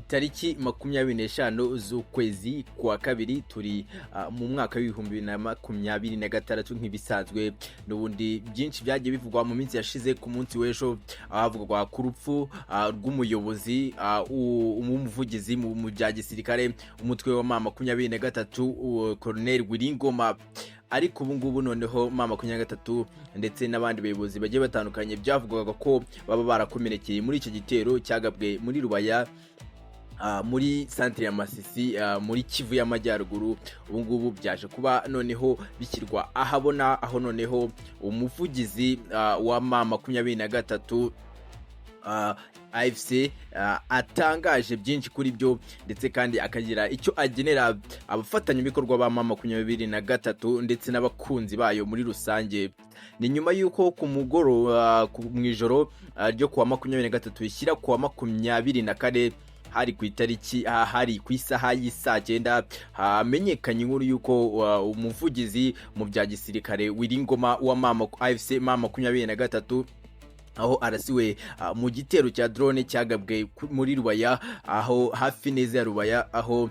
Tariki 25 z'ukwezi kwa kabiri, turi mu mwaka w'2026. Nk'ibisanzwe n'ubundi, byinshi byagiye bivugwa mu minsi yashize. Ku munsi w'ejo havugwa ku rupfu rw'umuyobozi, umuvugizi mu bya gisirikare, umutwe wa M23, Colonel Willy Ngoma. Ariko ubu ngubu noneho M23 ndetse n'abandi bayobozi bagiye batandukanye byavugwaga ko baba barakomerekeye muri icyo gitero cyagabwe muri Rubaya, muri santire ya Masisi, muri Kivu y'Amajyaruguru, ubu ngubu byaje kuba noneho bishyirwa ahabona, aho noneho umuvugizi wa M23 AFC atangaje byinshi kuri byo, ndetse kandi akagira icyo agenera abafatanyabikorwa ba M23 ndetse n'abakunzi bayo muri rusange. Ni nyuma y'uko ku mugoroba, mu ijoro ryo kuwa 23 rishyira kuwa 24, hari ku itariki, hari ku isaha y'isaa 9, hamenyekanye inkuru y'uko umuvugizi mu bya gisirikare Willy Ngoma wa mama AFC M23, aho arasiwe mu gitero cya drone cyagabwe muri Rubaya, aho hafi neza ya Rubaya, aho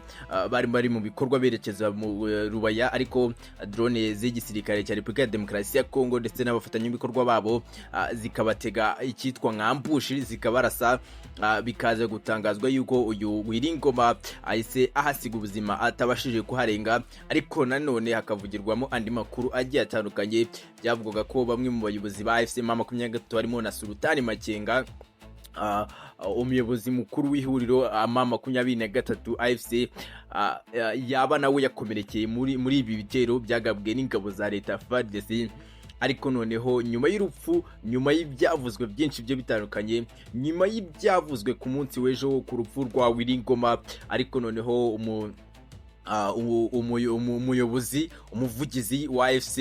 bari bari mu bikorwa berekeza mu Rubaya, ariko drone z'igisirikare cya Repubulika ya Demokarasi ya Kongo ndetse n'abafatanyabikorwa babo zikabatega icyitwa nka ambush, zikabarasa, bikaza gutangazwa yuko uyu Willy Ngoma ahise ahasiga ubuzima, atabashije kuharenga. Ariko nanone hakavugirwamo andi makuru agiye atandukanye. Byavugwaga ko bamwe mu bayobozi ba AFC M23, harimo na Sultani Makenga, umuyobozi mukuru w'ihuriro M23 AFC, yaba nawe yakomerekeye muri ibi bitero byagabwe n'ingabo za leta FARDC. Ariko noneho nyuma y'urupfu, nyuma y'ibyavuzwe byinshi byo bitandukanye, nyuma y'ibyavuzwe ku munsi w'ejo ku rupfu rwa Willy Ngoma, ariko noneho umuyobozi, umuvugizi wa AFC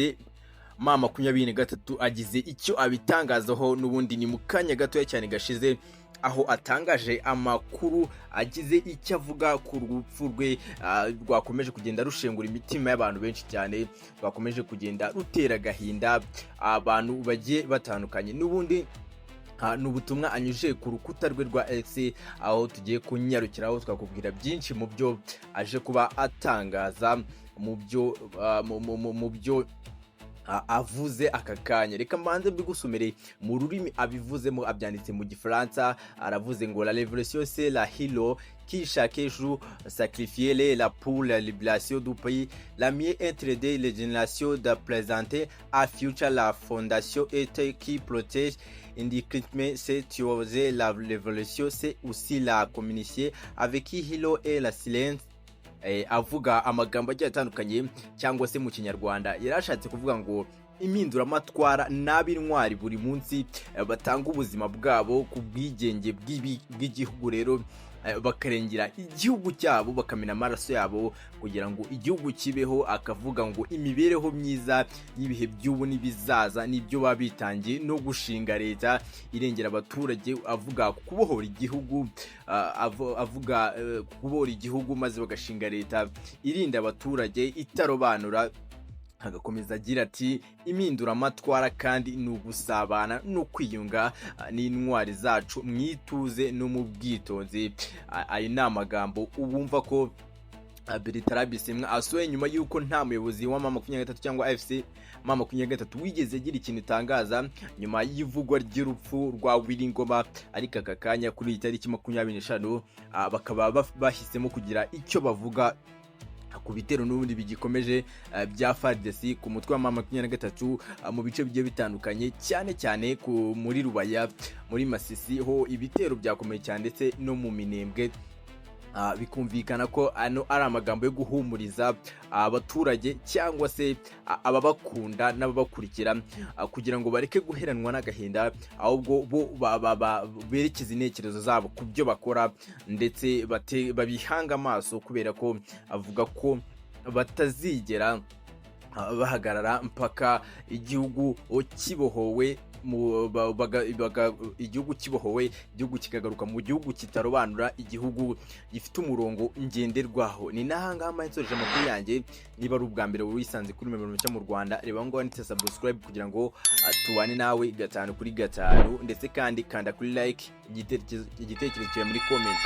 M23 agize icyo abitangazaho. N'ubundi ni mu kanya gatoya cyane gashize, aho atangaje amakuru, agize icyo avuga ku rupfu rwe rwakomeje kugenda rushengura imitima y'abantu benshi cyane, rwakomeje kugenda rutera agahinda abantu bagiye batandukanye. N'ubundi ni ubutumwa anyujije ku rukuta rwe rwa X, aho tugiye kunyarukiraho twakubwira byinshi mu byo aje kuba atangaza, mu byo avuze aka kanya. Reka mbanze mbigusomere mu rurimi abivuzemo. Abyanditse mu Gifaransa. Aravuze ngo: "La révolution, c'est la héros qui chaque jour sacrifie la pour la libération du pays, la mieux entre des générations de présenter à future. La fondation est qui protège indirectement c'est la révolution, c'est aussi la communiquer avec qui héros et la silence." Avuga amagambo agiye atandukanye, cyangwa se mu Kinyarwanda yari ashatse kuvuga ngo impinduramatwara n'ab'intwari buri munsi batanga ubuzima bwabo ku bwigenge bw'igihugu, rero bakarengera igihugu cyabo, bakamena amaraso yabo kugira ngo igihugu kibeho. Akavuga ngo imibereho myiza y'ibihe by'ubu n'ibizaza nibyo baba bitangiye, no gushinga leta irengera abaturage. Avuga kubohora igihugu, avuga kubohora igihugu maze bagashinga leta irinda abaturage, itarobanura. Agakomeza agira ati: "Impinduramatwara kandi ni ugusabana no kwiyunga n'intwari zacu mu ituze no mu bwitonzi." Ayo ni amagambo ubumva ko Bertrand Bisimwa asohoye nyuma y'uko nta muyobozi wa M23 cyangwa AFC M23 wigeze agira ikintu itangaza nyuma y'ivugwa ry'urupfu rwa Willy Ngoma. Ariko aka kanya, kuri iyi tariki 25, bakaba bahisemo kugira icyo bavuga ku bitero n'ubundi bigikomeje bya FARDC ku mutwe wa M23 mu bice bigiye bitandukanye, cyane cyane muri Rubaya, muri Masisi ho ibitero byakomeye cyane, ndetse no mu Minembwe. Bikumvikana ko ano ari amagambo yo guhumuriza abaturage cyangwa se ababakunda n'ababakurikira, kugira ngo bareke guheranwa n'agahinda, ahubwo bo berekeze intekerezo zabo ku byo bakora, ndetse babihanga amaso, kubera ko avuga ko batazigera bahagarara mpaka igihugu kibohowe, igihugu kibohowe, igihugu kikagaruka mu gihugu kitarobanura, igihugu gifite umurongo ngenderwaho. Ni n'ahangaha mba nsoreje amakuru yanjye. Niba ari ubwa mbere wisanze kuri Memero Mushya mu Rwanda, reba ngo wanditse subscribe kugira ngo tubane nawe gatanu kuri gatanu, ndetse kandi kanda kuri like, igitekerezo cyawe muri comment.